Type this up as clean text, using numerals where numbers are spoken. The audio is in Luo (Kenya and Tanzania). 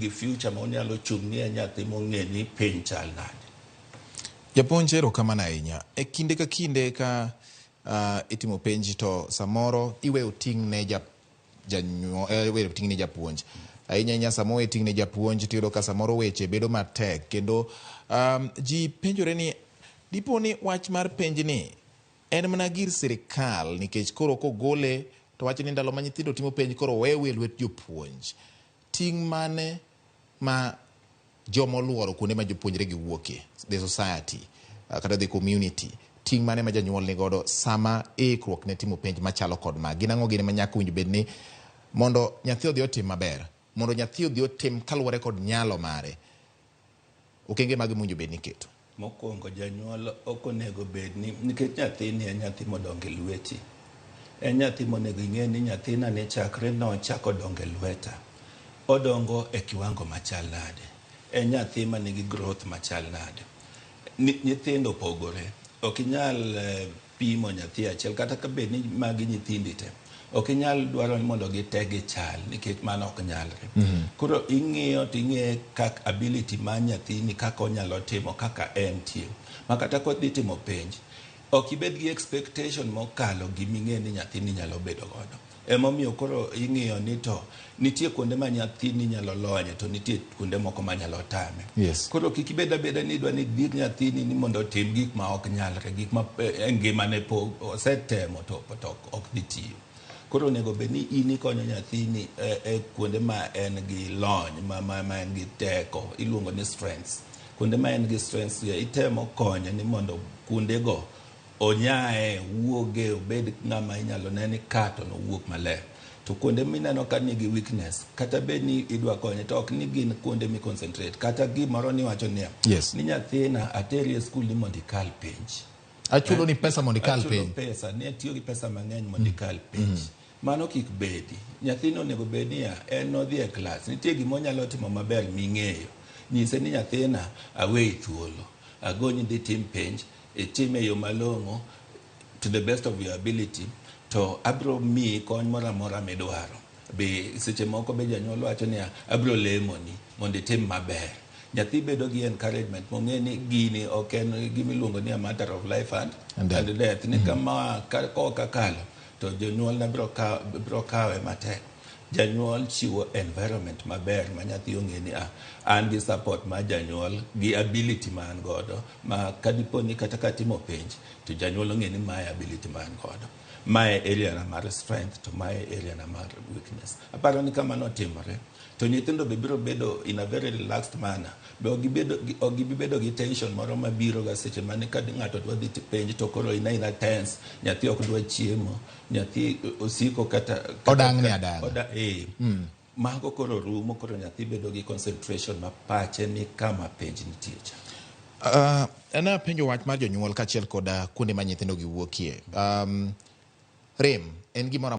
Gi future ma onyalo chung' ni en nyathi mong'e ni piny chal nade. Japuonj, erokamano ahinya. E kinde ka kinde ka itimo penj to samoro iweyo ting' ne ja janyuol, iweyo ting' ne japuonj. Ahinya ahinya sama owe ting' ne japuonj tiyudo ka samoro weche bedo matek kendo ji penjore ni dipo ni wach mar penj ni en mana gir sirikal nikech koro kogole to wacho ni ndalo ma nyithindo timo penj koro owewe e lwet jopuonj. Ting' mane ma joma oluoro kuonde ma jopuonjre gi wuokie, the society kata the community, ting' mane ma janyuol ni godo sama ikruok ne timo penj machalo kod ma? Gin ang'o gini ma nyaka winj bed ni mondo nyathi odhi otim maber, mondo nyathi odhi otim kaluwore kod nyalo mare, okenge mage mowinjo bed ni iketo? Mokwongo janyuol ok onego bed ni nikech nyathini en nyathi modongo e lweti. En nyathi monego ing'e ni nyathina ni chakre nochako dongo e lweta, odongo e kiwango machal nade. En nyathi manigi growth machal nade. Nyithindo opogore. Ok inyal pimo nyathi achiel kata ka bed ni magi nyithindi te. Ok inyal dwaro ni mondo gite gichal nikech mano ok nyalre. Koro ing'iyo to ing'iye kak ability mar nyathini kaka onyalo timo kaka entie. Ma kata kodhi timo penj, ok ibed gi expectation mokalo giming'e ni nyathini nyalo bedo godo. Emomiyo koro ing'iyo ni to nitie kuonde ma nyathini nyalo lonye to nitie kuonde moko manyalo tame. Koro kik ibed abeda ni idwa ni idhir nyathini ni mondo otim gik ma ok nyalre, gik ma e ngimane po osetemo to ok dhi tiyo. Koro onego bed ni in ikonyo nyathini e kuonde ma en gi lony, ma en gi teko, iluongo ni strengths. Kuonde ma en gi strengths itemo konye ni mondo kuondego onyae, owuoge, obed ng'ama inyalo ne ni ka to nowuok maler. To kuonde mineno ka nigi weakness, kata bed ni idwa konye to ok ni gin kuonde mi concentrate. Kata gimoro niwacho niya, ni nyathina ateri e skul ni mondo ikal penj. Achulo ni pesa mondo ikal Achulo penj. pesa, ne atiyo gi pesa mang'eny mondo ikal penj. Mano kik bedi. Nyathino onego bed niya, en nodhi e klas, nitie gima onyalo timo maber ming'eyo. Nyise ni nyathina aweyi thuolo, agonyi dhi tim penj, itime e yo malong'o to the best of your ability, to abro miyi kony moro amora midwaro. Be seche moko be janyuol wacho niya, abro lemoni mondo itim maber. Nyathi bedo gi encouragement mong'e ni gini ok en gima iluongo ni a matter of life And death. and death. Ni kama ka ok akalo to jonyuolna bro kawe matek. Janyuol chiwo environment maber ma nyathi ong'e ni an gi support mar janyuol gi ability ma an godo ma kadipo ni kata katimo penj to janyuol ong'e ni mae ability ma an godo. Mae area na mar strength to mae area na mar weakness. Aparo ni kamano otimore to nyithindo be biro bedo in a very relaxed manner. Be ok gibi bedo gi tension moro mabiro ga seche mane ka ng'ato dwa dhi penj to koro ina tense, nyathi ok dwa chiemo, nyathi osiko kata Odang'ni adang'a. Mago koro rumo, koro nyathi bedo gi concentration ma pache ni kama penj nitie cha. Napenjo wach mar jonyuol kaachiel kod kuonde ma nyithindo gi wuokie. Rem en gimoro